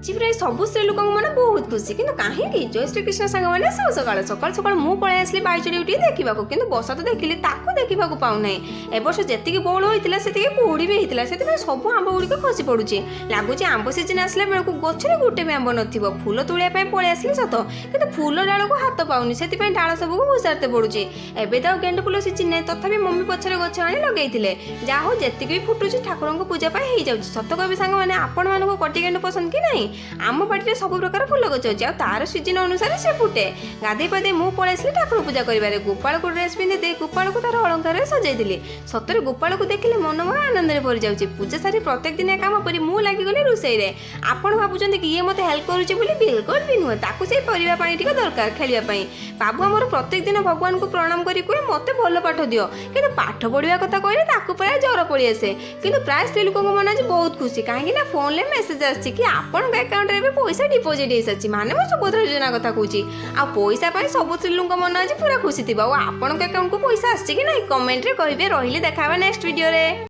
ଆଜି ପ୍ରାୟ ସବୁ ସ୍ତ୍ରୀ ଲୋକଙ୍କ ମନ ବହୁତ ଖୁସି। କିନ୍ତୁ କାହିଁକି? ଜୟ ଶ୍ରୀକୃଷ୍ଣ ସାଙ୍ଗମାନେ, ଶୁଭ ସକାଳ। ସକାଳୁ ସକାଳୁ ମୁଁ ପଳେଇ ଆସିଲି ବାଇଚଡ଼ି ଟିକେ ଦେଖିବାକୁ। କିନ୍ତୁ ବସା ତ ଦେଖିଲି, ତାକୁ ଦେଖିବାକୁ ପାଉନାହିଁ। ଏ ବର୍ଷ ଯେତିକି ବଉଳ ହୋଇଥିଲା, ସେତିକି କୁହୁଡ଼ି ବି ହେଇଥିଲା। ସେଥିପାଇଁ ସବୁ ଆମ୍ବ ଗୁଡ଼ିକ ଖସି ପଡୁଛି। ଲାଗୁଛି ଆମ୍ବ ସିଜିନ୍ ଆସିଲା ବେଳକୁ ଗଛରେ ଗୋଟେ ବି ଆମ୍ବ ନଥିବ। ଫୁଲ ତୋଳିବା ପାଇଁ ପଳେଇ ଆସିଲି ସତ, କିନ୍ତୁ ଫୁଲ ଡାଳକୁ ହାତ ପାଉନି। ସେଥିପାଇଁ ଡାଳ ସବୁକୁ ଘୋଷାରିତେ ପଡୁଛି। ଏବେ ତ ଆଉ ଗେଣ୍ଡୁ ଫୁଲ ସିଜିନ୍ ନାହିଁ, ତଥାପି ମମି ପଛରେ ଗଛ ଆଣି ଲଗେଇଥିଲେ। ଯାହା ହଉ, ଯେତିକି ବି ଫୁଟୁଛି ଠାକୁରଙ୍କ ପୂଜା ପାଇଁ ହେଇଯାଉଛି। ସତ କହିବି ସାଙ୍ଗମାନେ, ଆପଣମାନଙ୍କୁ କଟି ଗେଣ୍ଡୁ ପସନ୍ଦ କି ନାହିଁ? ଆମ ବାଡ଼ିରେ ସବୁ ପ୍ରକାର ଫୁଲ ଗଛ ଅଛି ଆଉ ତାର ସିଜିନ୍ ଅନୁସାରେ ସେ ଫୁଟେ। ଗାଧେଇ ପାଧେଇ ମୁଁ ପଳେଇ ଆସିଲି ଠାକୁର ପୂଜା କରିବାରେ। ଗୋପାଳକୁ ଡ୍ରେସ୍ ପିନ୍ଧି ଦେଇ ଗୋପାଳକୁ ତାର ଅଳଙ୍କାରରେ ସଜେଇଥିଲି। ସତରେ ଗୋପାଳକୁ ଦେଖିଲେ ମନ ମୋର ଆନନ୍ଦରେ ଭରିଯାଉଛି। ପୂଜା ସାରି ପ୍ରତ୍ୟେକ ଦିନିଆ କାମ ପରି ମୁଁ ଲାଗିଗଲି ରୋଷେଇରେ। ଆପଣ ଭାବୁଛନ୍ତି କି ଇଏ ମୋତେ ହେଲ୍ପ କରୁଛି ବୋଲି? ବିଲକୁଲ ବି ନୁହେଁ। ତାକୁ ସେଇ ପରିବା ପାଣି ଟିକେ ଦରକାର ଖେଳିବା ପାଇଁ। ବାବୁ ଆମର ପ୍ରତ୍ୟେକ ଦିନ ଭଗବାନଙ୍କୁ ପ୍ରଣାମ କରି କୁହେ, "ମୋତେ ଭଲ ପାଠ ଦିଅ।" କିନ୍ତୁ ପାଠ ପଢ଼ିବା କଥା କହିଲେ ତାକୁ ପ୍ରାୟ ଜ୍ୱର ପଳେଇ ଆସେ। କିନ୍ତୁ ପ୍ରାୟ ସ୍ତ୍ରୀ ଲୋକଙ୍କ ମନ ଆଜି ବହୁତ ଖୁସି। କାହିଁକି ନା ଫୋନରେ ମେସେଜ ଆସିଛି କି ଆପଣଙ୍କ ଆକାଉଣ୍ଟରେ ଏବେ ପଇସା ଡିପୋଜିଟ୍ ହେଇସାରିଛି। ମାନେ ମୁଁ ସୁଭଦ୍ରା ଯୋଜନା କଥା କହୁଛି। ଆଉ ପଇସା ପାଇଁ ସବୁ ସ୍ତ୍ରୀ ଲୋକଙ୍କ ମନ ଆଜି ପୁରା ଖୁସି ଥିବ। ଆଉ ଆପଣଙ୍କ ଆକାଉଣ୍ଟକୁ ପଇସା ଆସିଛି କି ନାହିଁ, କମେଣ୍ଟରେ କହିବେ। ରହିଲି, ଦେଖା ହେବା ନେକ୍ସଟ ଭିଡ଼ିଓରେ।